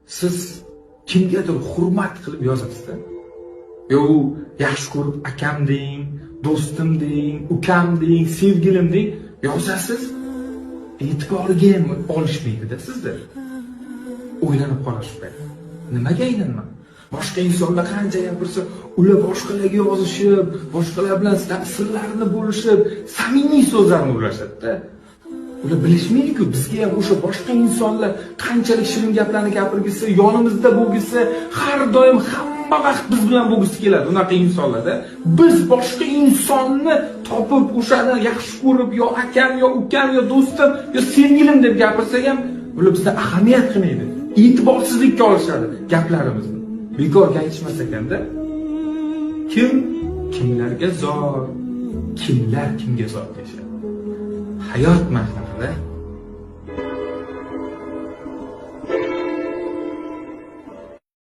Siz kimgadir hurmat qilib yozasizda. Yo u yaxshi ko'rib akam deng, do'stim deng, ukam deng, sevgilim deng, yozasiz. E'tiboriga ham olishmaydi-da sizni. O'ylanib qolasiz. Nimaga aynan? Boshqa insonlar qancha gapirsa, ular boshqalarga yozishib, boshqalar bilan sirlarini bo'lishib, samimiy so'zlarni ulashadi-da. Ular bilishmaydi-ku, bizga ham o'sha boshqa insonlar qanchalik shirin gaplarni gapirgisi, yonimizda bo'lgisi, har doim hamma vaqt biz bilan bo'lgisi keladi unaqa insonlarda. Biz boshqa insonni topib, o'shani yaxshi ko'rib, yo akam, yo ukam, yo do'stim, yo sevgilim deb gapirsak ham, ular bizda ahamiyat qilmaydi. E'tiborsizlikka olishadi gaplarimizni. Bekorga aytishmas ekanda. Kim kimlarga zor, kimlar kimga zor deyishadi. Hayot mana shunaqada.